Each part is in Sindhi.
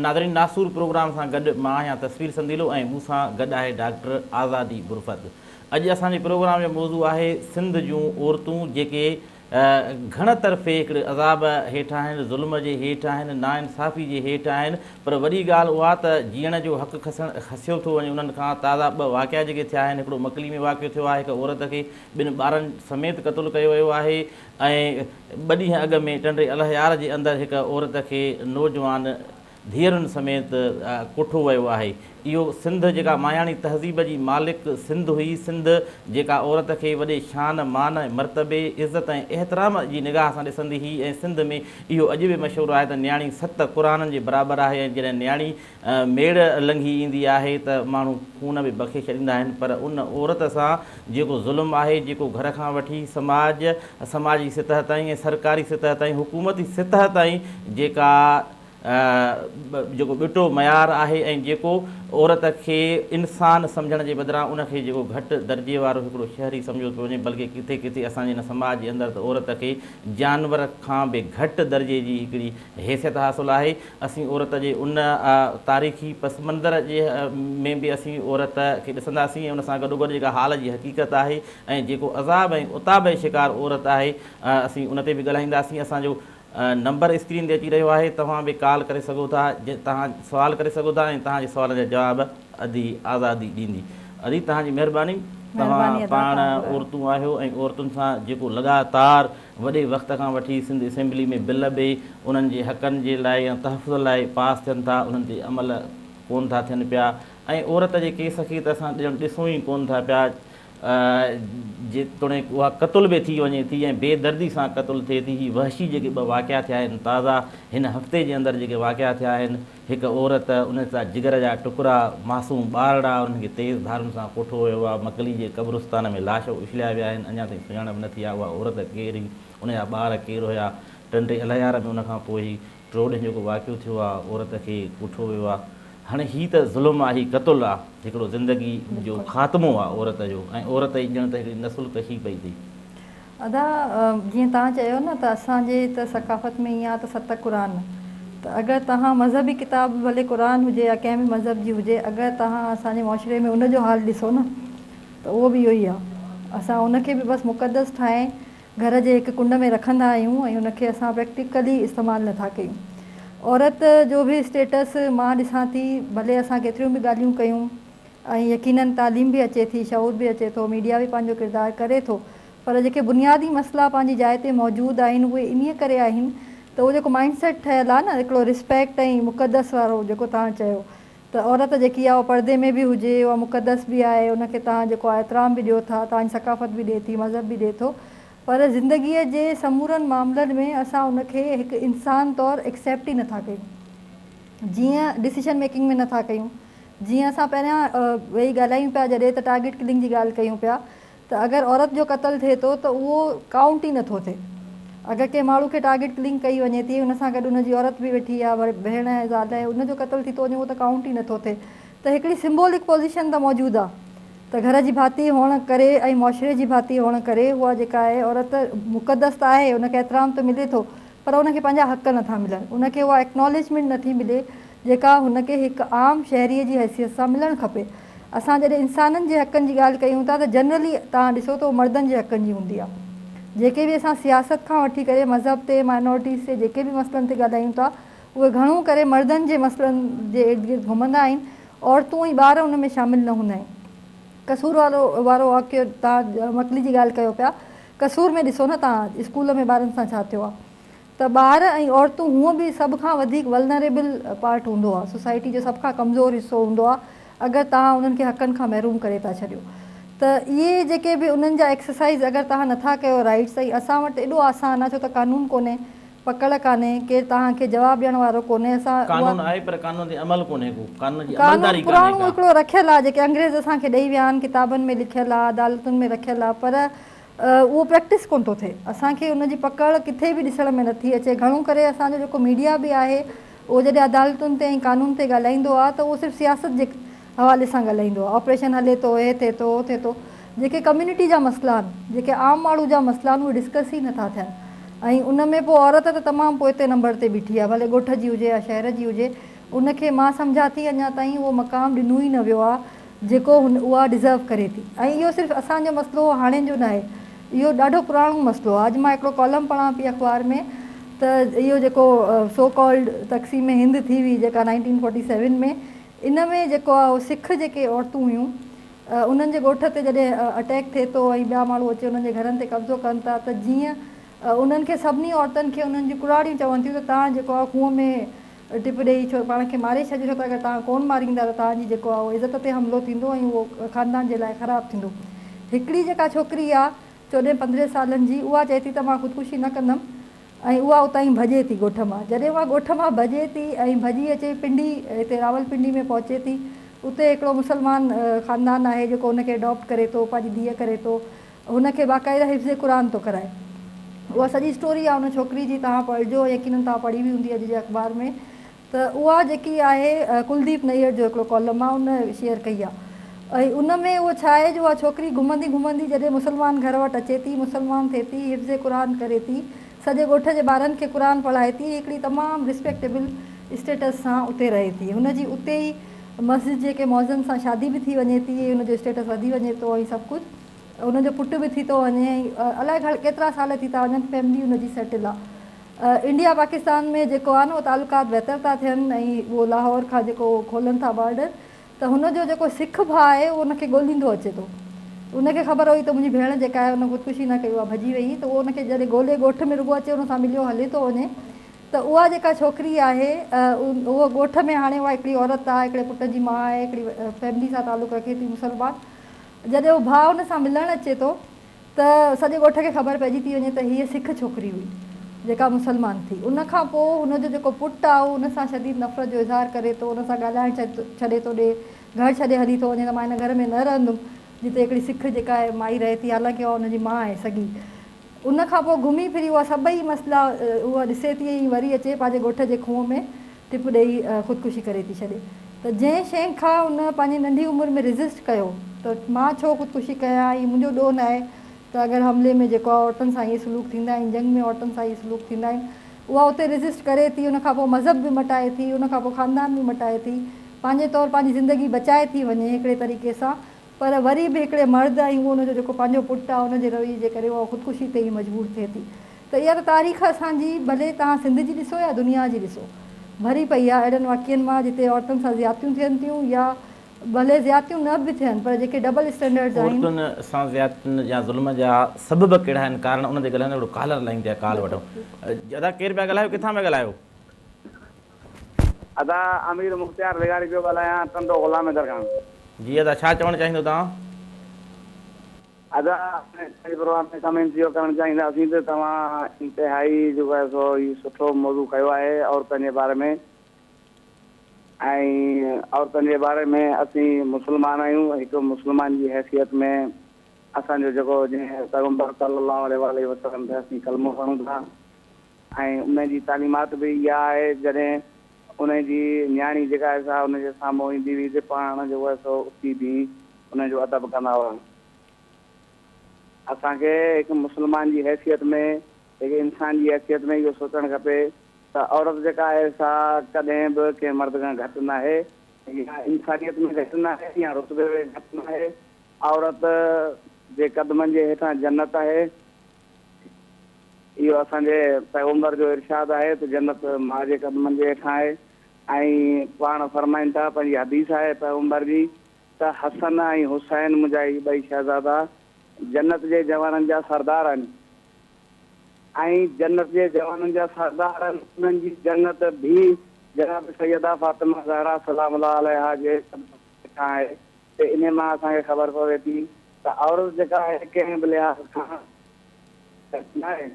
ناظرين ناسور پروگرام سان گڏ مان آهيان تصوير سنديلو ۽ مون سان گڏ آهي ڊاڪٽر آزادي برفت. اڄ اسان جي پروگرام جو موضوع آهي سنڌ جون عورتون جيڪي گهڻ طرفي هڪڙي عذاب هيٺ آهن، ظلم جي هيٺ آهن، ناانصافي جي هيٺ آهن پر وڏي ڳالهه اها ته جيئڻ جو حق کسڻ کسيو ٿو وڃي انهن کان. تازا ٻه واقعا جيڪي ٿيا آهن هڪڙو مڪلي ۾ واقعو ٿيو آهي هڪ عورت کي ٻن ٻارن سميت قتل ڪيو ويو آهي ۽ ٻه ڏينهن اڳ ۾ ٽنڊي الهيار جي اندر هڪ عورت کي نوجوان ڌيئرن سميت ڪٺو ويو آهي. اهو سنڌ جيڪا ماياڻي تهذيب جي مالڪ سنڌ هئي، سنڌ جيڪا عورت کي وڏي شان، مان ۽ مرتبي، عزت ۽ احترام جي نگاهه سان ڏسندي هئي ۽ سنڌ ۾ اهو اڄ به مشهور آهي ته نياڻي ست قرآنن جي برابر آهي ۽ جڏهن نياڻي ميڙ لنگهي ايندي آهي ته ماڻهو خون به بخشي ڇڏيندا آهن پر ان عورت سان جيڪو ظلم آهي جيڪو گهر کان وٺي سماج سماجي سطح تائين ۽ سرڪاري سطح تائين حڪومتي سطح تائين جيڪا جيڪو ٻٽو معيار آهي ۽ جيڪو عورت کي انسان سمجهڻ جي بدران ان کي جيڪو گهٽ درجي وارو هڪڙو شهري سمجهيو ٿو وڃي بلڪه ڪٿي ڪٿي اسان جي هن سماج جي اندر ته عورت کي جانور کان به گهٽ درجي جي هڪڙي حيثيت حاصل آهي. اسين عورت جي ان تاريخي پس منظر جي ۾ به اسين عورت کي ڏسنداسين ۽ ان سان گڏوگڏ جيڪا حال جي حقيقت آهي ۽ جيڪو عذاب ۽ عتاب جو شڪار عورت آهي اسين ان تي به ڳالهائينداسين. اسان جو نمبر اسڪرين تي اچي رهيو آهي توهان به ڪال ڪري سگهو ٿا توهان سوال ڪري سگهو ٿا ۽ توهان جي سوالن جا جواب ادي آزادي ڏيندي. ادي توهان جي مهرباني توهان پاڻ عورتون آهيو ۽ عورتن سان جيڪو لڳاتار وڏي وقت کان وٺي سنڌ اسيمبلي ۾ بل به انهن جي حقن جي لاء يا تحفظ لاء پاس ٿين ٿا انهن تي عمل ڪون ٿا ٿين پيا ۽ عورت جي ڪيس کي ته اسان ڄڻ ڏسون ئي ڪون ٿا پيا جيتوڻيڪ اها قتل به ٿي وڃي ٿي ۽ بي دردي سان قتل ٿئي ٿي هي وحشي جيڪي ٻه واقعا ٿيا آهن تازا هن هفتي جي اندر جيڪي واقعا ٿيا آهن هڪ عورت ان جا جگر جا ٽڪرا، معصوم ٻارڙا انهن کي تيز ڌارن سان ڪوٺو ويو آهي، مڪلي جي قبرستان ۾ لاش اڇليا ويا آهن، اڃا تائين سڃاڻپ نه ٿي آهي اها عورت ڪير هئي، ان جا ٻار ڪير هيا، ٽنڊي الهيار ۾ ان کان پوء هي ٽيون ڏينهن جيڪو واقعو ٿيو آهي عورت کي ڪوٺو ويو آهي، هاڻي هي ته ظلم آهي هي قتل آهي، هڪڙو زندگي جو خاتمو آهي عورت جو ۽ عورت جي ڄڻ ته هڪڙي نسل ڪشي پئي ٿئي. ادا جيئن توهان چيو نه ته اسان جي ته ثقافت ۾ ائين آ ته ست قرآن ته اگر توهان مذهبي ڪتاب ڀلي قرآن هجي يا ڪنهن به مذهب جي هجي اگر توهان اسان جي معاشري ۾ ان جو حال ڏسو نه ته اهو به اهو ئي آ اسان ان کي به بس مقدس ٺاهي گهر جي هڪ ڪنڊ ۾ رکندا آهيون ۽ ان کي اسان پريڪٽيڪلي استعمال نه ٿا ڪيون عورت جو به اسٽيٽس مان ڏسان ٿي ڀلي اسان ڪيتريون به ڳالهيون ڪيون ۽ يقينن تعليم به اچي ٿي، شعور به اچي ٿو، ميڊيا به پنهنجو ڪردار ڪري ٿو پر جيڪي بنيادي مسئلا پنهنجي جاء تي موجود آهن اهي انهيء ڪري آهن ته اهو جيڪو مائنڊ سيٽ ٺهيل آهي نه هڪڙو رسپيڪٽ ۽ مقدس وارو جيڪو توهان چيو ته عورت جيڪي آهي اها پردي ۾ به هجي اها مقدس به آهي ان کي توهان جيڪو آهي احترام به ڏيو ٿا توهان جي ثقافت به ڏي ٿي مذهب به ڏي ٿو پر زندگيء جي سمورن معاملن ۾ اسان ان کي هڪ انسان طور ايڪسيپٽ ئي نٿا ڪيون جيئن ڊسيشن ميڪنگ ۾ نٿا ڪيون جيئن اسان پهريان ويهي ڳالهايون پيا جڏهن ته ٽارگيٽ ڪلنگ جي ڳالهه ڪيون پيا ته اگر عورت جو قتل ٿئي ٿو ته اهو ڪائونٽ ئي نٿو ٿئي اگر ڪنهن ماڻهو کي ٽارگيٽ ڪلنگ ڪئي وڃي ٿي ان سان گڏ ان جي عورت به ويٺي آهي ڀيڻ آهي زال آهي ان جو قتل ٿي ٿو وڃي اهو ته ڪائونٽ ئي نٿو ٿئي ته هڪڙي سمبولڪ پوزيشن ته موجود آهي ته گهر جي ڀاتي هئڻ ڪري ۽ معاشري جي ڀاتي هئڻ ڪري اها جيڪا آهي عورت مقدس ته آهي ان کي احترام ته ملي ٿو پر ان کي پنهنجا حق نٿا ملن، ان کي اها ايڪناليجمينٽ نٿي ملي جيڪا هن کي هڪ عام شهريء جي حيثيت سان ملڻ کپي. اسان جڏهن انسانن جي حقن جي ڳالهه ڪيون ٿا ته جنرلي توهان ڏسو ته اهو مردن جي حقن جي هوندي آهي. جيڪي به اسان سياست کان وٺي ڪري مذهب تي، مائنورٽيز تي جيڪي به مسئلن تي ڳالهايون ٿا اهي گهڻو ڪري مردن جي مسئلن جي ارد گرد گهمندا آهن، عورتون ۽ ٻار ان ۾ شامل نه هوندا آهن. قصور وارو وارو واقعو توهان مڪلي جي ڳالهه ڪيو پيا قصور ۾ ڏسو نه توهان اسڪول ۾ ٻارن سان ڇا ٿيو آهي ته ٻار ۽ عورتون هونء به سڀ کان وڌيڪ ولنريبل پارٽ هوندو آهي سوسائٽي جو سڀ کان ڪمزور حصو هوندو آهي اگر توهان انهن کي حقن کان محروم ڪري ٿا ڇڏيو ته اهي جيڪي به انهن جا ايڪسرسائز اگر توهان نٿا ڪيو رائٽس ۽ اسان وٽ ايڏو آسان آهي ڇو ته قانون ڪونهي پڪڙ ڪانهي، ڪير توهان کي جواب ڏيڻ وارو ڪونهي، اسان اها. قانون آهي پر قانون تي عمل ڪونهي ڪو، قانون جي قانون عملداري ڪانهي پراڻو ڪا. هڪڙو رکيل آهي جيڪي انگريز اسان کي ڏئي ويا آهن، ڪتابن ۾ لکيل آهي، عدالتن ۾ رکيل آهي پر اهو پريڪٽس ڪونه ٿو ٿئي، اسان کي ان جي پڪڙ ڪٿي به ڏسڻ ۾ نٿي اچي، گهڻو ڪري اسان جو جيڪو ميڊيا به آهي اهو جڏهن عدالتن تي ۽ قانون تي ڳالهائيندو آهي ته اهو صرف سياست جي حوالي سان ڳالهائيندو آهي، آپريشن هلي ٿو، هي ٿئي ٿو، هو ٿئي ٿو، جيڪي ڪميونٽي جا مسئلا آهن، جيڪي عام ماڻهو جا مسئلا آهن اهي ڊسڪس ئي نٿا ٿين ۽ ان ۾ پوء عورت ته تمام پوئتي نمبر تي بيٺي آهي ڀلي ڳوٺ جي هجي يا شهر جي هجي، ان کي مان سمجهان ٿي اڃا تائين اهو مقام ڏنو ئي نه ويو آ جيڪو هن اها ڊزرو ڪري ٿي ۽ اهو صرف اسان جو مسئلو هاڻي جو ناهي اهو ڏاڍو پراڻو مسئلو آ اڄ مان هڪڙو ڪالم پڙهان پئي اخبار ۾ ته اهو جيڪو سو ڪالڊ تقسيم هند ٿي هئي جيڪا 1947 ۾ ان ۾ جيڪو آ اهو سک جيڪي عورتون هيون انهن جي ڳوٺ تي جڏهن اٽيڪ ٿئي ٿو ۽ ٻيا ماڻهو اچي انهن جي گهرن تي قبضو ڪن ٿا ته جيئن انهن کي سڀني عورتن کي انهن جون ڪراڙيون چون ٿيون ته توهان جيڪو آ کوهه ۾ ٽپ ڏيئي ڇو پاڻ کي ماري ڇڏيو ڇو ته اگر توهان ڪون ماريندا ته توهان جي جيڪو آ اهو عزت تي حملو ٿيندو ۽ اهو خاندان جي لاء خراب ٿيندو. هڪڙي جيڪا ڇوڪري آ چوڏهن پندرهن سالن جي اها چئي ٿي ته مان خودڪشي نه ڪندم ۽ اها اتان ئي ڀڄي ٿي ڳوٺ مان. جڏهن اها ڳوٺ مان ڀڄي ٿي ۽ ڀڄي اچي پنڊي هتي راولپنڊي ۾ پهچي ٿي اتي هڪڙو مسلمان خاندان آهي جيڪو ان کي اڊاپٽ ڪري ٿو پنهنجي ڌيء ڪري ٿو هن کي باقاعده حفظ قرآن ٿو ڪرائي. اها سڄي اسٽوري آهي ان ڇوڪري جي توهان پڙهجو يقينن توهان پڙهي به هوندي اڄ جي اخبار ۾ ته اها جيڪي آهي ڪلديپ نيئر جو هڪڙو ڪالم آهي ان شيئر ڪئي آهي ۽ ان ۾ اهو ڇا آهي جو اها ڇوڪري گهمندي گهمندي جڏهن مسلمان گهر وٽ اچي ٿي مسلمان ٿئي ٿي حفظ قرآن ڪري ٿي سڄي ڳوٺ جي ٻارن کي قرآن پڙهائي ٿي هڪڙي تمام رسپيڪٽيبل اسٽيٽس سان اتي رهي ٿي هن جي اتي ئي مسجد جي ڪنهن مؤذن سان شادي به ٿي وڃي ٿي ۽ هن جو اسٽيٽس وڌي وڃي ٿو ۽ سڀ ڪجهه ان جو پٽ به ٿي ٿو وڃي ۽ الائي گهڻ ڪيترا سال ٿي ٿا وڃن فيملي ان جي سيٽل آ انڊيا پاڪستان ۾ جيڪو آ نه اهو تعلقات بهتر ٿا ٿين ۽ اهو لاهور کان جيڪو کولن ٿا بارڊر ته هن جو جيڪو سک ڀاء آهي اهو ان کي ڳوليندو اچي ٿو ان کي خبر هئي ته منهنجي ڀيڻ جيڪا آهي ان خودڪشي نه ڪئي اها ڀڄي وئي ته اهو ان کي جڏهن ڳولي ڳوٺ ۾ رڳو اچي ان سان مليو هلي ٿو وڃي ته اها جيڪا ڇوڪري آهي اهو ڳوٺ ۾ هاڻي اها هڪڙي عورت آهي هڪڙي پٽ جي ماء آهي هڪڙي فيملي سان تعلق رکي ٿي مسلمان جڏهن هو ڀاء هن سان ملڻ اچي ٿو ته سڄي ڳوٺ کي خبر پئجي ٿي وڃي ته هيء سک ڇوڪري هئي جيڪا مسلمان ٿي. ان کان پوء هن جو جيڪو پٽ آهي اهو هن سان شديد نفرت جو اظهار ڪري ٿو، هن سان ڳالهائڻ ڇڏي ٿو ڏئي، گهر ڇڏي هلي ٿو وڃي ته مان هن گهر ۾ نه رهندم جتي هڪڙي سک جيڪا آهي مائي رهي ٿي حالانڪه اها هن جي ماء آهي سڳي. ان کان پوء گهمي ڦري اها سڀئي مسئلا اها ڏسي ٿي ۽ وري اچي پنهنجي ڳوٺ جي کوهه ۾ ٽپ ڏئي خودڪشي ڪري ٿي ڇڏي ته جنهن شيء کان هن پنهنجي ننڍي عمر ۾ ريزسٽ ڪيو ته مان ڇو خودڪشي ڪيان هي منهنجو ڏوهه ناهي ته اگر حملي ۾ جيڪو آهي عورتن سان اهي سلوڪ ٿيندا آهن جنگ ۾ عورتن سان اهي سلوڪ ٿيندا آهن اها اتي ريزسٽ ڪري ٿي ان کان پوء مذهب به مٽائي ٿي ان کان پوء خاندان به مٽائي ٿي پنهنجي طور پنهنجي زندگي بچائي ٿي وڃي هڪڙي طريقي سان پر وري به هڪڙي مرد ۽ اهو ان جو جيڪو پنهنجو پٽ آهي ان جي رويي جي ڪري اها خودڪشي تي ئي مجبور ٿئي ٿي ته اها ته تاريخ اسان جي ڀلي توهان سنڌ جي ڏسو يا دنيا جي ڏسو ڀري پئي آهي اهڙن واقعن مان جتي عورتن سان زيادتيون ٿين ٿيون يا ڀلي زيادتيون نه به ٿين پر جيڪي ڊبل اسٽينڊرڊز آهن. عورتن سان زيادتين يا ظلم جا سبب ڪهڙا آهن ڪارڻ ان تي ڳالهائيندي هڪڙو ڪالر لائين تي آهي ڪال وٺون ادا ڪير پيا ڳالهايو ڪٿان پيا ڳالهايو. ادا امير مختيار لغاري پيو ڳالهايان ٽنڊو غلام حيدر کان. جي ادا ڇا چوڻ چاهيندو توهان. ادا اسان جي پروگرام ۾ ڪمينٽ اهو ڪرڻ چاهينداسين ته توهان انتهائي جيڪو آهي سو هي سٺو موضوع کنيو آهي عورتن جي باري ۾ ۽ عورتن جي باري ۾ اسين مسلمان آهيون هڪ مسلمان جي حيثيت ۾ اسان جو جيڪو جنهن پيغمبر صلي الله عليه واٰله وسلم تي اسين ڪلمو پڙهون ٿا ۽ ان جي تعليمات به اها آهي جڏهن ان جي نياڻي جيڪا آهي سا ان جي سامهون ايندي هئي ته پاڻ جيڪو آهي سو اٿي بيهي ان جو ادب ڪندا هئا. اسان کي هڪ مسلمان جي حيثيت ۾ هڪ انسان جي حيثيت ۾ اهو سوچڻ کپي ته عورت جيڪا آهي سا ڪڏهن به ڪنهن مرد کان گهٽ ناهي يا انسانيت ۾ گهٽ ناهي يا رتبي ۾ گهٽ ناهي. عورت جي قدمن جي هيٺان جنت آهي. اهو اسان جي پيغمبر جو ارشاد آهي ته جنت ماء جي قدمن جي هيٺان آهي ۽ پاڻ فرمائن ٿا پنهنجي حديث آهي پيغمبر جي ته حسن ۽ حسين منهنجا هي ٻئي شهزادا جنت جي جوانن جا سردار آهن ۽ جنت جي جوانن جا سردار آهن انهن جي جنت به جناب سيده فاطمه زهرا سلام الله عليها جي قدمن جي هيٺان آهي ته انهي مان اسان کي خبر پوي ٿي ته عورت جيڪا آهي ڪنهن به لحاظ کان ناهي.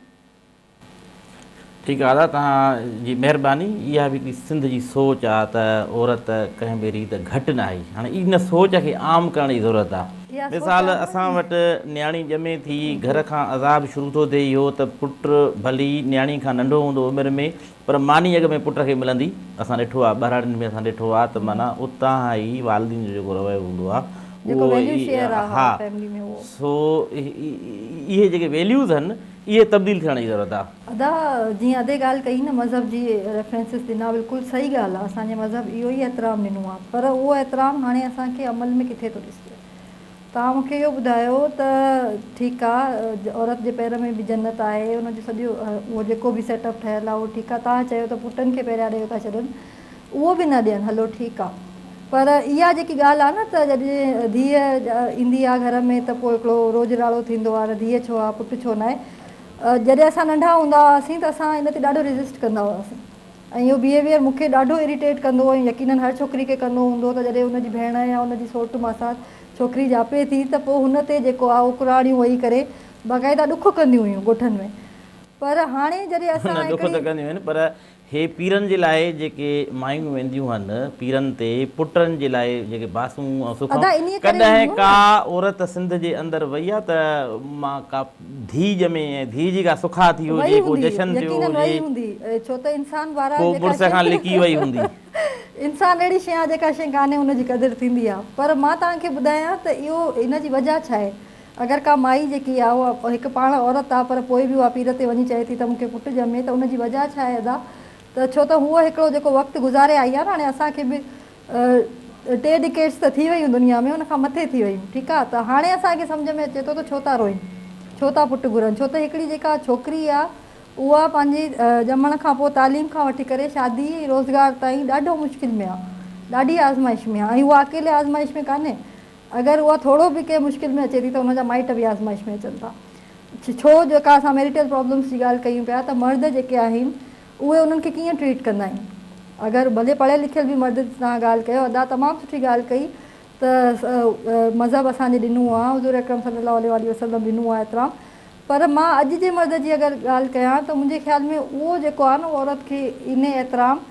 ٺيڪ آ ادا توهان جي مهرباني اها به هڪڙي سنڌ جي سوچ آ ته عورت ڪنهن به ريت گهٽ ناهي هاڻي ان سوچ کي عام ڪرڻ جي ضرورت آ مثال اسان وٽ نياڻي ڄمي ٿي گهر کان عذاب شروع ٿو ٿئي اهو ته پٽ ڀلي نياڻي کان ننڍو هوندو عمر ۾ پر ماني اڳ ۾ پٽ کي ملندي اسان ڏٺو آ ٻهراڙين ۾ اسان ڏٺو آ ته معنيٰ اتان ئي والدين جو جيڪو رويو هوندو آ جيڪو ويليو شيئر آ ها فيملي ۾ اهو. سو اهي جيڪي ويليوز آهن اهي تبديل ٿيڻ جي ضرورت آ. ادا جيئن ادي ڳالهه ڪئي نه مذهب جي ريفرنسز ڏنا بلڪل صحيح ڳالهه آ اسان جي مذهب اهو ئي احترام ڏنو آ پر اهو احترام هاڻي اسان کي عمل ۾ ڪٿي ٿو ڏسجي توهان مون کي اهو ٻڌايو ته ٺيڪ آ عورت جي پير ۾ به جنت آهي ان جو سڄو اهو جيڪو به سيٽ اپ ٺهيل آ اهو ٺيڪ آ توهان چيو ته پٽن کي پهريان ڏيئي ٿا ڇڏن اهو به نه ڏين هلو ٺيڪ آ پر اها جيڪي ڳالهه آ نه ته جڏهن ڌيء ايندي آ گهر ۾ ته پوء هڪڙو روڄ راڙو ٿيندو آ ته ڌيء ڇو آ پٽ ڇو ناهي جڏهن اسان ننڍا هوندا هئاسين ته اسان ان تي ڏاڍو ريزسٽ ڪندا هئاسين ۽ اهو بيهيويئر مون کي ڏاڍو اريٽيٽ ڪندو هو ۽ يقينن هر ڇوڪري کي ڪندو هوندو ته جڏهن ان جي ڀيڻ يا ان جي سوٽ ماسات ڇوڪري ڄاپي ٿي ته پوء هن تي جيڪو آ اهو ڪراڙيون وهي ڪري باقاعده ڏک ڪنديون هيون ڳوٺن ۾ پر هاڻي جڏهن اسان نه ڏک ته هڪڙي. ڪنديون آهن پر هي پيرن جي لاء جيڪي مايون وينديون هن پيرن تي پٽن جي لاء جيڪي باسون ۽ سکون ادا انهيء ڪري ڪڏهن وينديون ڪا نه. عورت سنڌ جي اندر وئي آ ته مان ڪا ڌيء ڄمي ۽ ڌيء جي ڪا سکا ٿي وئي هجي ڪو هوندي جشن ٿيو يقينن وئي هجي هوندي ڇو ته انسان بهرحال ڪو جيڪا مڙس کان شيء لڪي وئي هوندي. انسان اهڙي شيء آ جيڪا شيء ڪانهي ان جي قدر ٿيندي آ پر مان توهان کي ٻڌايان ته اهو ان جي وجهه ڇا آهي اگر ڪا مائي جيڪي آ اها هڪ پاڻ عورت آ پر پوء به اها پير تي وڃي چئي ٿي ته مون کي پٽ ڄمي ته ان جي وجهه ڇا آهي ادا ته ڇو ته هوء هڪڙو جيڪو وقت گذاري آئي آ نه هاڻي اسان کي به ٽي ڊڪيڊس ته ٿي ويون دنيا ۾ ان کان مٿي ٿي ويون ٺيڪ آ ته هاڻي اسان کي سمجهه ۾ اچي ٿو ته ڇو ٿا روئين ڇو ٿا پٽ گهرن ڇو ته هڪڙي جيڪا ڇوڪري آ اها پنهنجي ڄمڻ کان پوء تعليم کان وٺي ڪري شادي ۽ روزگار تائين ڏاڍو مشڪل ۾ آ ڏاڍي آزمائش ۾ آ ۽ اها اڪيلي آزمائش ۾ ڪانهي اگر اها ٿورو به ڪنهن مشڪل ۾ اچي ٿي ته ان جا مائٽ به آزمائش ۾ اچن ٿا. ڇو جيڪا اسان ميريٽل پرابلمس جي ڳالهه ڪيون پيا ته مرد جيڪي آهن اهي انهن کي ڪيئن ٽريٽ ڪندا آهن. اگر ڀلي پڙهيل لکيل به مرد جي توهان ڳالهه ڪيو ادا تمام سٺي ڳالهه ڪئي ته مذهب اسان جي ڏنو آهي حضور اڪرم صلي الله عليه واٰله وسلم ڏنو آهي احترام پر مان اڄ جي مرد جي اگر ڳالهه ڪيان ته منهنجي خيال ۾ اهو جيڪو آهي نه عورت کي انهي احترام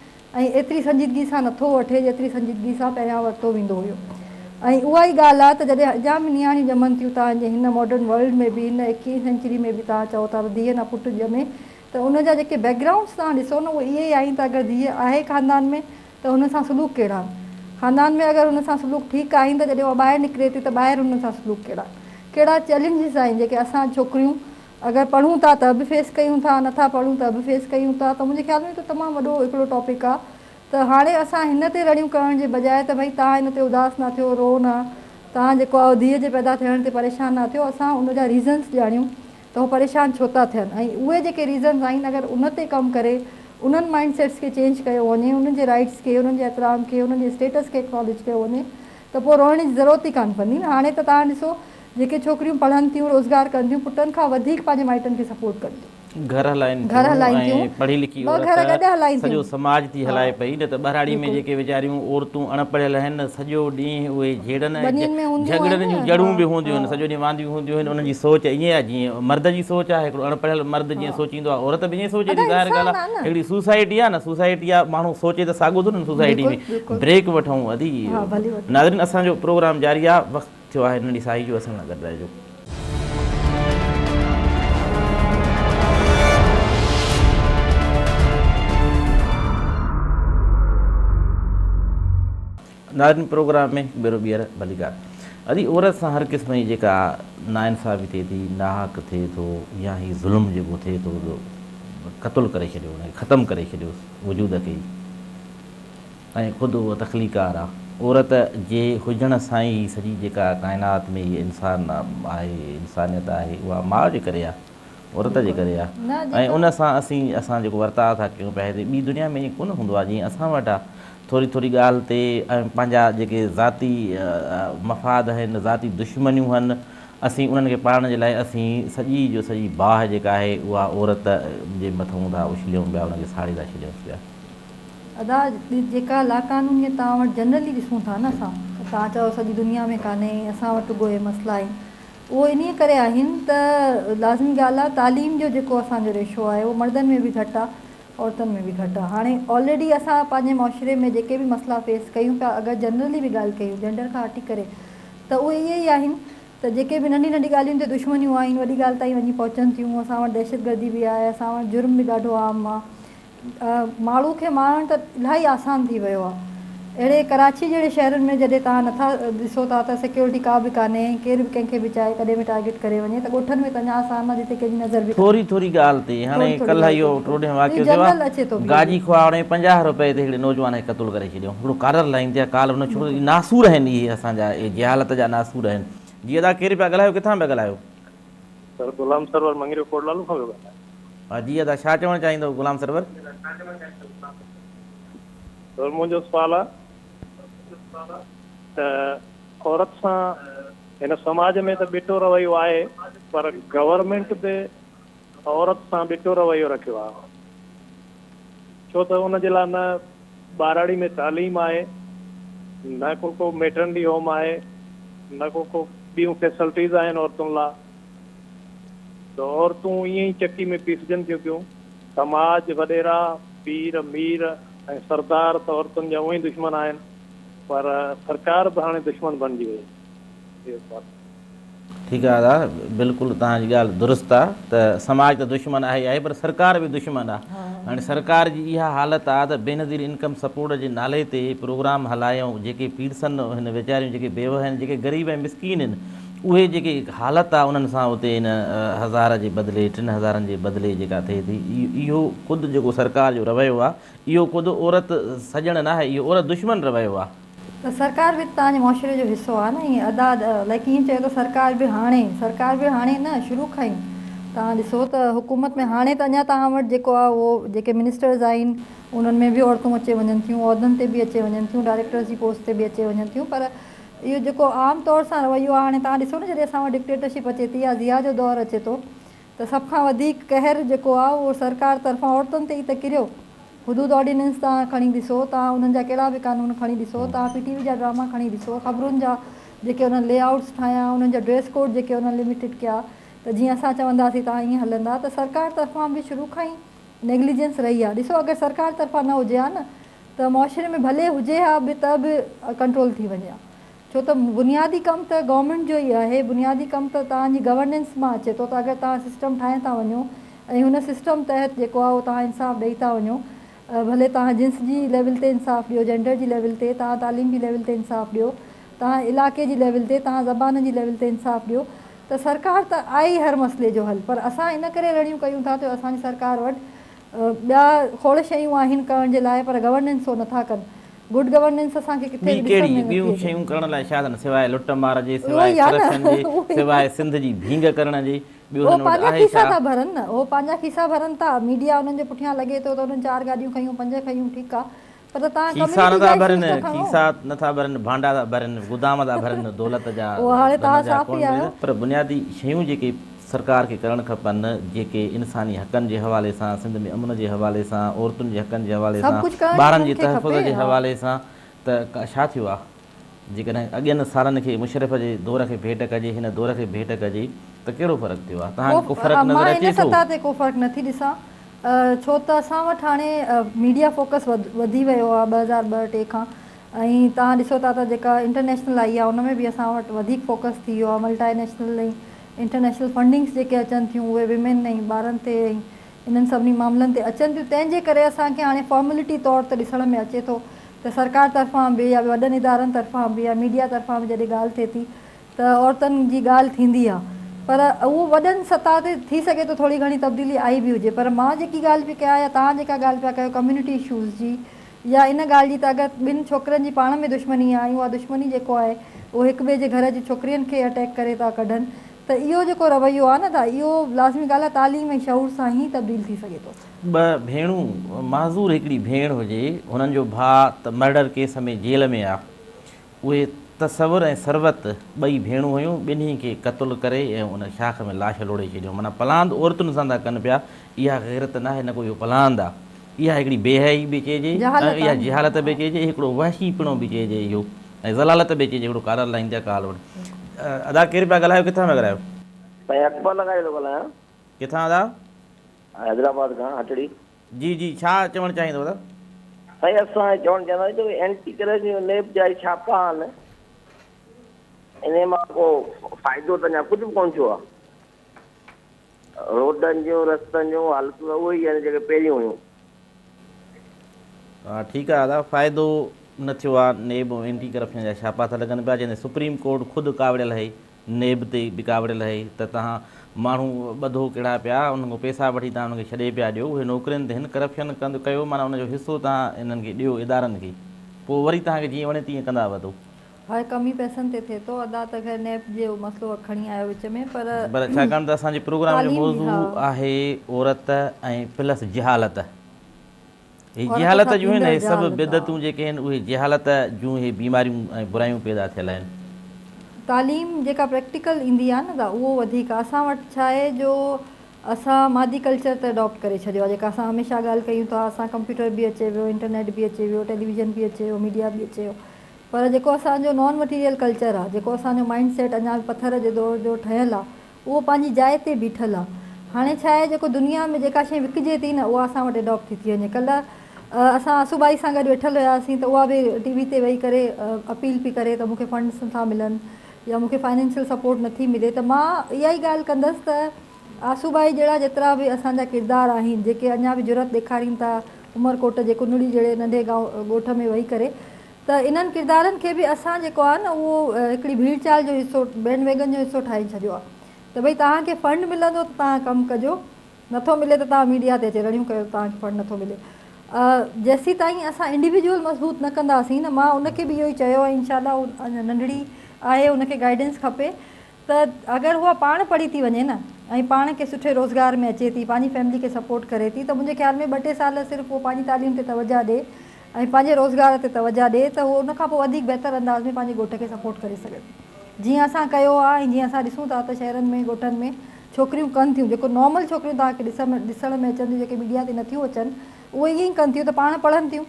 ۽ ايتري سنجيدگي سان نٿو وٺي جيتري سنجيدگي سان پهريان ورتو ويندو هيو ۽ اها ئي ڳالهه آهي ته جڏهن اڃا به نياڻيون ڄمن ٿيون توهان جي هن ماڊرن ورلڊ ۾ به هن ايڪيهين سينچري ۾ به توهان چئو ٿا ته ڌيء نه پٽ ڄمي ته ان جا جيڪي بيڪ گرائونڊس توهان ڏسو نه اهي اهي ئي آهن ته اگر ڌيء آهي خاندان ۾ ته هن سان سلوڪ ڪهڙا آهن خاندان ۾ اگر هن سان سلوڪ ٺيڪ آهن ته جڏهن اها ٻاهر نڪري ٿي ته ٻاهر هن سان سلوڪ ڪهڙا ڪهڙا چئلينجز آهن جيڪي اسان ڇوڪريون اگر پڙهون ٿا ته به فيس ڪيون ٿا نٿا پڙهون ته به فيس ڪيون ٿا ته منهنجي خيال ۾ ته تمام وڏو هڪڙو ٽاپڪ آ ته هاڻي اسان هن تي رڙيون ڪرڻ جي بجاء ته ڀئي توهان هن تي اداس نه ٿيو روئو نه توهان جيڪو آ ڌيء جي پيدا ٿيڻ تي پريشان نه ٿيو اسان ان جا ريزنس ڄاڻيون ته هو پريشان ڇو ٿا ٿين ۽ اهي جيڪي ريزنس آهن اگر ان تي ڪم ڪري انهن مائنڊ سيٽس کي چينج ڪيو وڃي انهن جي رائيٽس کي انهن جي احترام کي انهن جي اسٽيٽس کي اڪناليج ڪيو وڃي ته پوء روئڻ جي ضرورت ئي ڪانه پوندي نه. هاڻي ته توهان ڏسو جيڪي ڇوڪريون پڙهن ٿيون، روزگار ڪن ٿيون، پٽن کان وڌيڪ پنهنجي مائٽن کي سپورٽ ڪن ٿيون. گهر هلائين گهر ٿيون هلائين ۽ ٿيون، پڙهي لکي ٻه گهر عورت گڏ هلائين سڄو ٿيون. سماج ٿي ها هلائي پئي نه ته ٻهراڙي ۾ بلڪل. جيڪي ويچاريون عورتون اڻ پڙهيل آهن سڄو ڏينهن اهي جهيڙن ۽ ٻنين ۾ هونديون جهڳڙن آهن جون نه. جڙون ها به هونديون آهن ها سڄو ڏينهن وانديون هونديون آهن انهن جي سوچ ائين آهي جيئن مرد جي سوچ آهي هڪڙو اڻ پڙهيل مرد جيئن ها سوچيندو آهي عورت به ائين سوچي ادا ٿي ظاهر انسان ڳالهه آهي آهي نه. هڪڙي سوسائٽي آهي نه سوسائٽي آهي ماڻهو سوچي ته ساڳو ٿو نه سوسائٽي بلڪل ۾ بلڪل. بريڪ وٺون ادي ها ڀلي وٺو. ناظرين اسان جو پروگرام جاري آ وقت ٿيو آهي ننڍي ساهي جو اسان سان گڏ رهجو. ناظرين پروگرام ۾ هڪ ڀيرو ٻيهر ڀليڪار ادي عورت سان هر قسم جي جيڪا ناانصافي ٿئي ٿي ناحق ٿئي ٿو يا هي ظلم جيڪو ٿئي ٿو قتل ڪري ڇڏيو ان کي ختم ڪري ڇڏيو وجود کي ئي ۽ خود اهو تخليقار آ. عورت جي هجڻ سان ئي سڄي جيڪا ڪائنات ۾ هي انسان آهي، انسانيت آهي، اها ماء جي ڪري آ، عورت جي ڪري آ ۽ ان سان اسين اسان جيڪو ورتاء ٿا ڪيون پيا هتي ٻي دنيا ۾ ائين ڪونه هوندو آ جيئن اسان وٽ آ. ٿوري ٿوري ڳالهه تي ۽ پنهنجا جيڪي ذاتي مفاد آهن، ذاتي دشمنيون هن، اسين انهن کي پاڙڻ جي لاء اسين سڄي جو سڄي باهه جيڪا آهي اها عورت جي مٿئون ٿا اڇليون پيا، ان کي ساڙي ٿا ڇڏيون پيا. ادا جيڪا لاقانونيت توهان وٽ جنرلي ڏسون ٿا نه اسان ته توهان چئو سڄي دنيا ۾ ڪانهي اسان وٽ رڳو اهي مسئلا آهن اهو انهيء ڪري آهن ته لازمي ڳالهه آهي تعليم جو جيڪو اسان جو ريشو آهي اهو مردن ۾ به گهٽ آهي عورتن ۾ به گهٽ آهي هاڻي آلريڊي اسان پنهنجي معاشري ۾ جيڪي به مسئلا فيس ڪيون پيا اگر جنرلي به ڳالهه ڪيون جينڊر کان هٽي ڪري ته اهي اهي ئي آهن ته جيڪي به ننڍي ننڍي ڳالهين تي دشمنيون آهن وڏي ڳالهه تائين وڃي پهچن ٿيون اسان وٽ دهشتگردي به آهي اسان وٽ جرم به ڏاڍو عام آهي ماڻهو کي مارڻ ته الاهي آسان ٿي ويو آهي اهڙي ڪراچي جهڙي شهرن ۾ جڏهن توهان نٿا ڏسو ٿا ته سيڪيورٽي ڪا به ڪانهي ۽ ڪير به ڪنهن کي به چاهي ڪڏهن به ٽارگيٽ ڪري وڃي ته ڳوٺن ۾ ته اڃا آسان آهي جتي ڪنهن جي نظر به ڪانهي. ٿوري ٿوري ڳالهه تي هاڻي ٿوري ٿوري ڪلهه ڳالهه اهو تي ٽوڏهين اهو واقعو ٿيو جنرل آهي اچي ٿو گاجي بيهي. خواهه هاڻي 50 روپئي تي هڪڙي نوجوان کي قتل ڪري ڇڏيو هڪڙو ڪالر لائين تي ڪال هن ڇوڪري بلڪل. ناسور آهن اهي اسان جا اهي جهالت جا ناسور آهن جي ادا ڪير پيا ڳالهايو ڪٿان پيا ڳالهايو. سر غلام سرور مڱريو ڪوٽلالو کان پيو ڳالهايان. ها جي ادا ڇا چوڻ چاهيندو غلام سرور. سر منهنجو سوال آ ته عورت سان هن سماج ۾ ته ٻٽو رويو آهي پر گورنمينٽ به عورت سان ٻٽو رويو رکيو آ ڇو ته ان جي لاء نه ٻهراڙي ۾ تعليم آهي نه ڪو ڪو ميٽرنٽي هوم آهي نه ڪو ڪو ٻيون فيسلٽيز آهن عورتن لاء ته عورتون ائين ئي چڪي ۾ پيسجن ٿيون پيون سماج وڏيرا پير مير ۽ سردار ته عورتن جا اونئين دشمن آهن پر سرڪار به هاڻي دشمن بڻجي وئي اهو سوال. ٺيڪ آ ادا بلڪل توهان جي ڳالهه درست آ ته سماج ته دشمن آهي ئي آهي پر سرڪار به دشمن آ هاڻي سرڪار جي اها حالت آ ته بينظير انڪم سپورٽ جي نالي تي پروگرام هلائي ۽ جيڪي پيرسن هن ويچاريون جيڪي بيوه آهن جيڪي غريب ۽ مسڪين آهن اهي جيڪي حالت آ انهن سان اتي ان هزار جي بدلي ٽن هزارن جي بدلي جيڪا ٿئي ٿي اهو خود جيڪو سرڪار جو رويو آ اهو خود عورت سڄڻ ناهي اهو عورت دشمن رويو آ. ته سرڪار به ته توهان جي معاشري جو حصو آ نه ائين ادا لائيڪ ائين چيو ته سرڪار به هاڻي سرڪار به هاڻي نه شروع کان ئي توهان ڏسو ته حڪومت ۾ هاڻي ته اڃا توهان وٽ جيڪو آ اهو جيڪي منسٽرز آهن انهن ۾ به عورتون اچي وڃن ٿيون عهدن تي به اچي وڃن ٿيون ڊائريڪٽرز جي پوسٽ تي به اچي وڃن ٿيون پر اهو جيڪو عام طور سان رويو آهي هاڻي توهان ڏسو نه جڏهن اسان وٽ ڊڪٽيٽرشپ اچي ٿي يا ضياء جو دور اچي ٿو ته سڀ کان وڌيڪ قهر جيڪو آهي اهو سرڪار طرفان عورتن تي ئي ته ڪريو. حدود آرڊيننس توهان کڻي ڏسو، توهان انهن جا ڪهڙا به قانون کڻي ڏسو، توهان پي ٽي وي جا ڊراما کڻي ڏسو، خبرن جا جيڪي انهن لي آئوٽس ٺاهيا، انهن جا ڊريس ڪوڊ جيڪي انهن لميٽيڊ ڪيا ته جيئن اسان چونداسين توهان ائين هلندا ته سرڪار طرفان به شروع کان ئي نيگليجنس رهي آهي. ڏسو اگر سرڪار طرفان نه هجي ها نه ته معاشري ۾ ڀلي هجي ها به ته به ڪنٽرول ٿي وڃي ها ڇو ته بنيادي ڪم ته گورنمينٽ جو ئي آهي بنيادي ڪم ته توهان جي گورننس مان اچي ٿو ته اگر توهان سسٽم ٺاهي ٿا وڃو ۽ هن سسٽم تحت جيڪو آهي اهو توهان انصاف ڏئي ٿا وڃو ڀلي توهان جنس جي ليول تي انصاف ڏيو جينڊر جي ليول تي توهان تعليم جي ليول تي انصاف ڏيو توهان علائقي جي ليول تي توهان زبان جي ليول تي انصاف ڏيو ته سرڪار ته آهي ئي هر مسئلي جو حل پر اسان ان ڪري رڙيون ڪيون ٿا ته اسان جي سرڪار وٽ ٻيا کوڙ شيون آهن ڪرڻ جي لاء پر گورننس هو نٿا ڪن. گڊ گورننس اسان کي ڪٿي ٻي به ڏسڻ ڪهڙي ۾ نٿي ٻيون اچي. شيون ڪرڻ لاء شايد سواء لٽ مار جي، اهو سواء ئي آهي نه ڪرپشن جي، اهو ئي سواء سنڌ جي ڀينگ ڪرڻ جي ٻيو هو هنن وٽ پنهنجا آهي کيسا ڇا؟ ٿا ڀرن نه هو پنهنجا کيسا ڀرن ٿا ميڊيا انهن جي پٺيان لڳي ٿو ته انهن چار گاڏيون کنيون پنج کنيون ٺيڪ آهي پر ته توهان کيسا ڪميونٽي نٿا جا ڀرن، اشوز ته کڻو. کيسا نٿا ڀرن، ڀانڊا ٿا ڀرن، گدام ٿا ڀرن دولت جا، اهو هاڻي ڌن توهان جا صحافي ڪونه ملي آهيو. ته پر بنيادي شيون جيڪي سرڪار کي ڪرڻ کپن، جيڪي انساني حقن جي حوالي سان، سنڌ ۾ امن جي حوالي سان، عورتن جي حقن جي حوالي سڀ سان، ڪجهه ڪرڻ ٻارن انهن جي کي تحفظ کپي جي ها. حوالي سان ته ڇا ٿيو آ؟ جيڪڏهن اڳين سالن کي مشرف جي دور کي ڀيٽ ڪجي هن دور کي ڀيٽ ڪجي ته ڪهڙو فرق ٿيو آ؟ توهان کي ڪو فرق مان نظر ان اچي ٿو؟ سطح تي ڪو فرق نٿي ڏسان ڇو ته اسان وٽ هاڻي ميڊيا فوڪس وڌي ويو آ 2002 ٽي کان ۽ توهان ڏسو ٿا ته جيڪا انٽرنيشنل آئي آ ان ۾ به اسان وٽ وڌيڪ فوڪس ٿي ويو آ ملٽائي نيشنل ۽ انٽرنيشنل فنڊنگس جيڪي اچن ٿيون اهي ويمين ۽ ٻارن تي ۽ انهن سڀني معاملن تي اچن ٿيون تنهن جي ڪري اسان کي هاڻي فارملٽي طور تي ڏسڻ ۾ اچي ٿو ته سرڪار طرفان به يا وڏن ادارن طرفان به يا ميڊيا طرفان به جڏهن ڳالهه ٿئي ٿي ته عورتن جي ڳالهه ٿيندي آ پر اهو وڏن سطح تي ٿي سگهي ٿو ٿوري گهڻي تبديلي آئي به هجي پر مان جيڪي ڳالهه پئي ڪيان يا توهان جيڪا ڳالهه پيا ڪيو ڪميونٽي اشوز جي يا ان ڳالهه جي ته اگر ٻن ڇوڪرن جي پاڻ ۾ دشمني آ ۽ اها دشمني جيڪو آهي اهو هڪ ٻئي جي گهر جي ڇوڪرين کي اٽيڪ ڪري ٿا ڪڍن ته اهو جيڪو رويو آ نه ته اهو لازمي ڳالهه آ تعليم ۽ شعور سان ئي تبديل ٿي سگهي ٿو. ٻه ڀيڻون معذور هڪڙي ڀيڻ هجي هنن جو ڀاء ته مرڊر ڪيس ۾ جيل ۾ آ اهي تصور ۽ ثروت ٻئي ڀيڻون هيون، ٻنهي کي قتل ڪري ۽ ان شاخ ۾ لاش لوڙهي ڇڏيو. معنيٰ پلاند عورتن سان ٿا ڪن پيا، اها غيرت ناهي نه ڪو اهو پلاند آ. اها هڪڙي بي حيائي به چئجي ۽ جهالت اها آ نه. جهالت به چئجي، هڪڙو وحشي پڻو به چئجي اهو ۽ ذلالت به چئجي هڪڙو ڪالر لائين تي آ ڪال وٺ. ادا ڪير پيا ڳالهايو ڪٿان پيا ڳالهايو؟ سائين اڪبر لغاري ٿو ڳالهايان. ڪٿان ادا؟ حيدرآباد کان هٽڙي. جي جي ڇا چوڻ چاهيندو ادا. سائين اسان چوڻ چاهينداسين ته اينٽي ڪرپشن نيب جا هي ڇاپا آهن انهي مان ڪو فائدو ته اڃا ڪجهه به ڪونه ٿيو آهي روڊن جون رستن جون حالتون ته اهي ئي آهن جيڪي پهريون هيون. ها ٺيڪ آهي ادا فائدو نه ٿيو آ نيب ۽ اينٽي ڪرپشن جا ڇاپا ٿا لڳن پيا جنهن تي سپريم ڪورٽ خود ڪاوڙيل اهي نيب تي به ڪاوڙيل اهي ته توهان ماڻهو ٻڌو ڪهڙا پيا انهن کان پئسا وٺي توهان انهن کي ڇڏي پيا ڏيو اهي نوڪرين تي هن ڪرپشن ڪند ڪيو معنيٰ ان جو حصو توهان انهن کي ڏيو ادارن کي پوء وري توهان کي جيئن وڻي تيئن ڪندا وتو. هاء ڪم ئي پئسن تي ٿئي ٿو ادا ته خير نيب جو مسئلو کڻي آيو وچ ۾ پر پر ڇاڪاڻ ته اسان جي پروگرام جو تعليم به موضوع ها. آهي عورت ۽ پلس جهالت. هي عورت جهالت سان جون آهن ٿيندڙ اهي سڀ جهالت آ. بدعتون جيڪي آهن اهي جهالت جون اهي بيماريون ۽ برايون پيدا ٿيل آهن. تعليم جيڪا پريڪٽيڪل ايندي آ نه ته اهو وڌيڪ آ اسان وٽ ڇا آهي جو اسان مادي ڪلچر ته اڊاپٽ ڪري ڇڏيو آ جيڪا اسان هميشه ڳالهه ڪيون ٿا اسان ڪمپيوٽر به اچي ويو انٽرنيٽ به اچي ويو ٽيليويزن به اچي ويو ميڊيا به اچي ويو پر جيڪو اسان جو نان مٽيريل ڪلچر آ جيڪو اسان جو مائنڊ سيٽ اڃا به پٿر جي دور جو ٺهيل آ اهو پنهنجي جاء تي بيٺل آ. هاڻي ڇا آهي جيڪو دنيا ۾ جيڪا شيء وڪجي ٿي نه اها اسان وٽ اڊاپٽ ٿي ٿي وڃي. ڪلهه اسان آسو ٻائي سان گڏ ويٺل هياسين ته اها به ٽي وي تي ويهي ڪري اپيل پئي ڪري ته مون کي فنڊس نٿا ملن يا مون کي فائنينشل سپورٽ نٿي ملي ته مان اها ئي ڳالهه ڪندس ته آسو ٻائي جهڙا جيترا به اسان جا ڪردار آهن جيڪي اڃا به جرئت ڏيکارين ٿا عمرڪوٽ جي ڪنڙي جهڙي ننڍي گائون ڳوٺ ۾ ويهي ڪري ته انهن ڪردارن کي به اسان جيڪو آهي نه اهو هڪڙي ڀيڙ چال جو حصو بينڊ ويگن جو حصو ٺاهي ڇڏيو آهي ته ڀئي توهان کي فنڊ ملندو ته توهان ڪم ڪجو نٿو ملي ته توهان ميڊيا تي اچي رڙيون ڪيو ته توهان کي فنڊ نٿو ملي جيسيتائين اسان انڊيويجوئل مضبوط نه ڪنداسين نه مان ان کي به اهو ئي چيو ۽ انشاء الله اڃا ننڍڙي آهي ان کي گائيڊنس کپي ته اگر اها پاڻ پڙهي ٿي وڃي نه ۽ پاڻ کي سٺي روزگار ۾ اچي ٿي پنهنجي فيملي کي سپورٽ ڪري ٿي ته منهنجي خيال ۾ ٻه ٽي سال صرف هوء پنهنجي تعليم تي توجه ڏي ۽ پنهنجي روزگار تي توجه ڏي ته هوء ان کان پوء وڌيڪ بهتر انداز ۾ پنهنجي ڳوٺ کي سپورٽ ڪري سگهي ٿي جيئن اسان ڪيو آهي ۽ جيئن اسان ڏسون ٿا ته شهرن ۾ ڳوٺن ۾ ڇوڪريون ڪن ٿيون جيڪو نارمل ڇوڪريون توهان کي ڏسڻ ۾ اچن ٿيون جيڪي ميڊيا تي نٿيون اچن اهي ائين ئي ڪن ٿيون ته پاڻ پڙهن ٿيون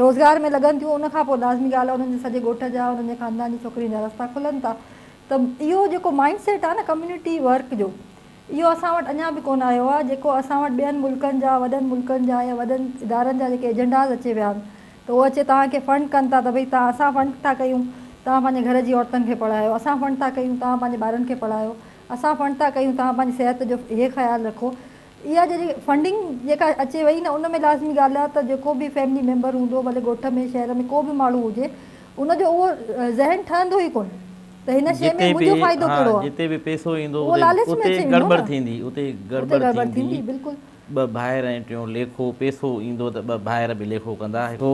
روزگار ۾ لڳن ٿيون ان کان پوء لازمي ڳالهه آهي انهن جي سڄي ڳوٺ جا انهن جي خاندان جي ڇوڪرين جا رستا کلن ٿا ته اهو جيڪو مائنڊ سيٽ آهي نه ڪميونٽي ورڪ جو اهو اسان وٽ اڃا به ڪونه آيو آهي جيڪو اسان وٽ ٻين ملڪن جا وڏن ملڪن جا يا وڏن ادارن جا جيڪي ايجنڊاز اچي ويا آهن ته اهو اچي توهان کي فنڊ ڪن ٿا ته ڀئي توهان اسان فنڊ ٿا ڪيون توهان پنهنجي گهر جي عورتن کي پڙهايو اسان فنڊ ٿا ڪيون توهان پنهنجي ٻارن کي پڙهايو اسان فنڊ ٿا ڪيون توهان پنهنجي صحت جو هي خيال رکو اها جيڪي فنڊنگ جيڪا اچي وئي نه ان ۾ لازمي ڳالهه آهي ته جيڪو به فيملي ميمبر هوندو ڀلي ڳوٺ ۾ شهر ۾ ڪو به ماڻهو هجي ان جو اهو ذهن ٺهندو ئي ڪونه ته هن شيء ۾ جتي منهنجو به فائدو ها ڪهڙو آهي جتي به پئسو ايندو اهو اتي لالچ ۾ اتي اچي ويندو گڙٻڙ نه ٿيندي اتي اتي گڙٻڙ گڙٻڙ ٿيندي ٿيندي بلڪل. ٻه ڀائر ۽ ٽيون ليکو پئسو ايندو ته ٻه ڀائر به ليکو ڪندا. سو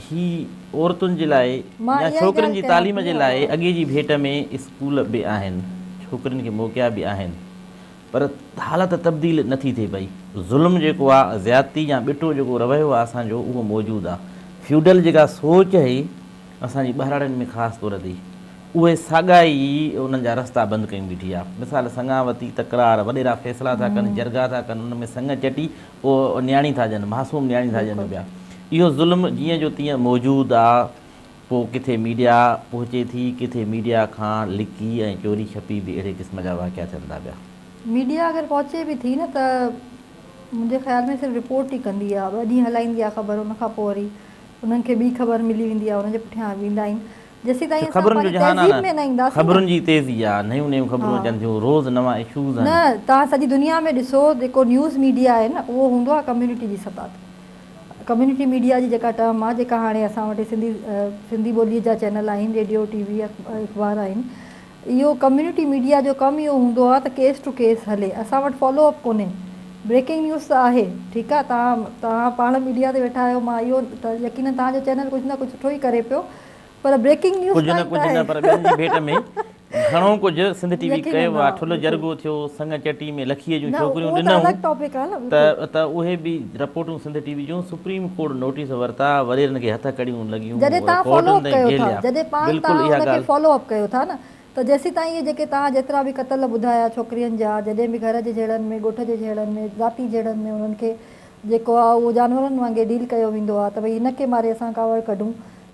هي عورتن جي لاء مان يا اها ئي ڇوڪرين ڳالهه جي ڪيان تعليم ٿي جي ها. لاء اڳي جي ڀيٽ ۾ اسڪول به آهن ڇوڪرين کي موقعا به آهن پر حالت تبديل نه ٿي ٿئي پئي. ظلم جيڪو آ، زيادتي يا ٻٽو جيڪو رويو آ اسان جو اهو موجود آ. فيوڊل جيڪا سوچ هئي اسان جي ٻهراڙين ۾ خاص طور تي اهي ساڳا ئي انهن جا رستا بند ڪيون بيٺي آ. مثال سڱاوتي تڪرار، وڏيرا فيصلا ٿا ڪن، جرڳا ٿا ڪن، ان ۾ سڱ چٽي پوء نياڻي ٿا ڏين، معصوم نياڻي ٿا ڏين پيا. اهو ظلم جيئن جو تيئن موجود آ. پوء ڪٿي ميڊيا پهچي ٿي، ڪٿي ميڊيا کان لڪي ۽ چوري ڇپي به اهڙي قسم جا واقعا ٿين ٿا پيا. ميڊيا اگر پهچي به ٿي نه ته منهنجي خيال ۾ صرف رپورٽ ئي ڪندي آ، ٻه ڏينهن هلائيندي آ خبر ان کان پوء وري انهن کي ٻي خبر ملي ويندي آ ان جي پٺيان ويندا آهن جيسيتائين اسان خبرن جو پنهنجي جهان آ تهذيب ۾ نه نه، اينداسين نه. خبرن جي تيزي آ، نيون نيون خبرون ها. اچن ٿيون، روز نوان اشوز آهن. نه توهان سڄي دنيا ۾ ڏسو جيڪو نيوز ميڊيا آهي نه اهو هوندو آ ڪميونٽي جي سطح تي. ڪميونٽي ميڊيا جي جيڪا ٽرم آ جيڪا هاڻي اسان وٽ سنڌي سنڌي ٻولي جا چينل آهن ريڊيو ٽي وي اخبار آهن اهو ڪميونٽي ميڊيا جو ڪم اهو هوندو آ ته ڪيس ٽو ڪيس هلي اسان وٽ فالو اپ ڪونهي بريڪنگ نيوز ته آهي ٺيڪ آ توهان توهان پاڻ ميڊيا تي ويٺا آهيو مان اهو ته يقينن توهان جو چينل ڪجهه نه ڪجهه سٺو ئي ڪري پيو پر بريڪنگ نيوز ڪجهه نه تائين ته ڪجهه نه آهي پر ٻين جي ڀيٽ ۾ گهڻو ڪجهه سنڌ ٽي وي يقينن ڪيو ها آ ٺلهه بلڪل جرڳو ٿيو سڱ چٽي ۾ لکيء جون نه ڇوڪريون اهو ته ڏنائون الڳ ٽاپڪ آ نه ته بلڪل ته اهي به رپورٽون سنڌ ٽي وي جون سپريم ڪورٽ نوٽيس ورتا وڏيرن کي هٿ ڪڙيون لڳيون جڏهن توهان فالو ڪورٽن اپ تائين ڪيو ٿا جيليا جڏهن پاڻ بلڪل توهان اها ان کي ڳالهه فالو اپ ڪيو ٿا نه ته جيسيتائين اهي جيڪي توهان جيترا به قتل ٻڌايا ڇوڪرين جا جڏهن به گهر جي جهيڙن ۾ ڳوٺ جي جهيڙن ۾ ذاتي جهيڙن ۾ انهن کي جيڪو آ اهو جانورن وانگي ڊيل ڪيو ويندو آ ته ڀئي هن کي ماري اسان ڪاوڙ ڪڍون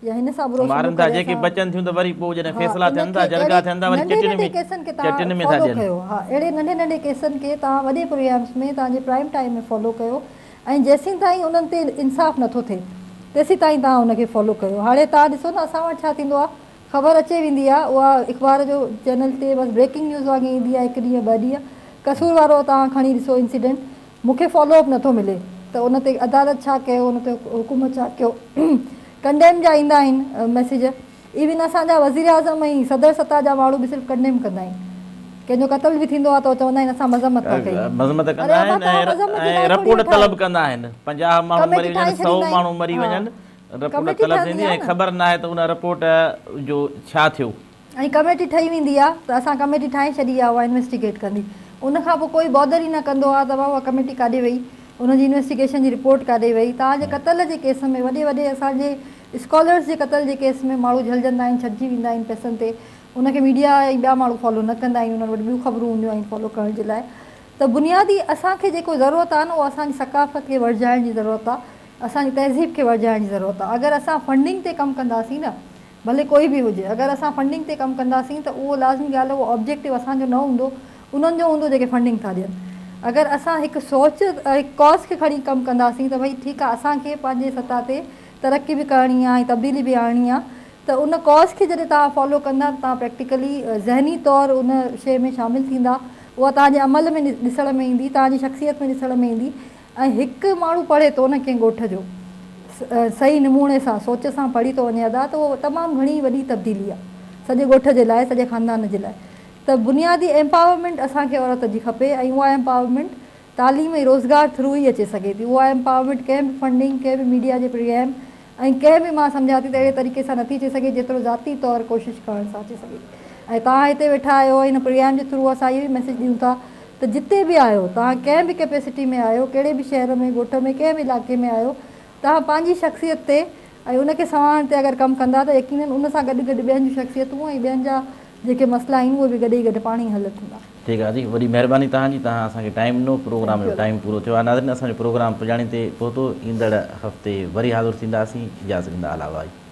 يا هن سان برو مارن سلوڪ ٿا ڪري جيڪي اسان بچن ٿيون ته وري پوء جڏهن ها فيصلا ان ٿين ٿا کي جرڳا اهڙي ٿين ٿا وري ننڍي چٽن ننڍي ۾ ڪيسن کي توهان چٽن ۾ ٿا فالو ڏين. ڪيو ها اهڙي ننڍي ننڍي ڪيسن کي توهان وڏي پروگرامس ۾ توهان جي پرائم ٽائيم ۾ فالو ڪيو ۽ جيسين تائين انهن تي انصاف نٿو ٿئي تيسين تائين توهان ان کي فالو ڪيو هاڻي توهان ڏسو نه اسان وٽ ڇا ٿيندو آهي خبر اچي ويندي آهي اها اخبار جو چينل تي بس بريڪنگ نيوز وانگي ايندي آهي هڪ ڏينهن ٻه ڏينهن قصور وارو توهان کڻي ڏسو انسيڊنٽ مون کي فالو اپ نٿو ملي ته ان تي عدالت ڇا ڪيو ان تي حڪومت ڇا ڪيو ڪنڊيم جا ايندا آهن ميسيج. ايون اسان جا وزيراعظم ۽ صدر سطح جا ماڻهو به صرف ڪنڊيم ڪندا آهن. ڪنهن جو قتل به ٿيندو آهي ته چوندا آهن اسان مذمت ٿا ڪيون. مذمت اري ڪندا ابا آهن توهان مذمت جي ۽ لاء ٿوري رپورٽ ويٺا طلب آهيو. ڪندا آهن. 50 ماڻهو مري ڪميٽي وڃن ٺاهي 100 ڇڏيندا آهن. ماڻهو مري ها وڃن رپورٽ ڪميٽي طلب ٺهندي ٿيندي آهي ۽ نه. خبر ناهي ته ان رپورٽ جو ڇا ٿيو. ۽ ڪميٽي ٺهي ويندي آ ته اسان ڪميٽي ٺاهي ڇڏي آ اها انويسٽيگيٽ ڪندي ان کان پوء ڪوئي بادر ئي نه ڪندو آ ته اها ڪميٽي ڪاڏي وئي ان جي انويسٽيگيشن جي رپورٽ ڪاڏي وئي توهان جي قتل جي ڪيس ۾ وڏي وڏي اسان جي اسڪالرس جي قتل جي ڪيس ۾ ماڻهو جهلجندا آهن ڇڏجي ويندا آهن پئسن تي ان کي ميڊيا ۽ ٻيا ماڻهو فالو نه ڪندا آهن انهن وٽ ٻيون خبرون هونديون آهن فالو ڪرڻ جي لاء ته بنيادي اسان کي جيڪو ضرورت آ نه اهو اسان جي ثقافت کي ورجائڻ جي ضرورت آ اسان جي تهذيب کي ورجائڻ جي ضرورت آ اگر اسان فنڊنگ تي ڪم ڪنداسين نه ڀلي ڪوئي به هجي اگر اسان فنڊنگ تي ڪم ڪنداسين ته اهو لازمي ڳالهه اهو آبجيڪٽو اسان جو نه هوندو انهن جو هوندو جيڪي فنڊنگ ٿا ڏين اگر اسان هڪ سوچ هڪ ڪاز کي کڻي ڪم ڪنداسين ته ڀئي ٺيڪ آهي اسان کي پنهنجي سطح تي ترقي به ڪرڻي آهي ۽ تبديلي به آڻڻي آهي ته ان ڪاز کي جڏهن توهان فالو ڪندا ته توهان پريڪٽيڪلي ذهني طور ان شيء ۾ شامل ٿيندا اها توهان جي عمل ۾ ڏسڻ ۾ ايندي توهان جي شخصيت ۾ ڏسڻ ۾ ايندي ۽ هڪ ماڻهو پڙهي ٿو نه ڪنهن ڳوٺ جو صحيح نموڻي سان سوچ سان پڙهي ٿو وڃي ادا ته اهو تمام گهڻي وڏي تبديلي آهي سڄي ڳوٺ جي لاء سڄي خاندان جي لاء ته بنيادي ايمپاورمينٽ اسان کي عورت جي کپي ۽ اها ايمپاورمينٽ تعليم ۽ روزگار ٿرو ئي اچي سگهي ٿي اها ايمپاورمينٽ ڪنهن به فنڊنگ ڪنهن به ميڊيا جي پروگرام ۽ ڪنهن به مان سمجهان ٿي ته اهڙي طريقي سان نٿي اچي سگهي جيترو ذاتي طور ڪوشش ڪرڻ سان اچي سگهي ٿي ۽ توهان هتي ويٺا آهيو ۽ هن پروگرام جي ٿرو اسان اهو ئي ميسيج ڏيون ٿا ته جتي به آهيو توهان ڪنهن به ڪيپيسٽي ۾ آهيو ڪهڙي به شهر ۾ ڳوٺ ۾ ڪنهن به علائقي ۾ آهيو توهان پنهنجي شخصيت تي ۽ ان کي سنوارڻ تي اگر ڪم ڪندا ته يقينن ان سان گڏ گڏ ٻين جون شخصيتون ۽ ٻين جا جيڪي مسئلا آهن اهي به گڏ ئي گڏ پاڻ ئي حل ٿيندا. ٺيڪ آهي جي وڏي مهرباني توهان جي توهان اسان کي ٽائيم ڏنو پروگرام جو ٽائيم پورو ٿيو آهي ناظرين اسان جو پروگرام پڄاڻي تي پهتو ايندڙ هفتي وري حاضر ٿينداسين اجازت ڏيندا الله واهي.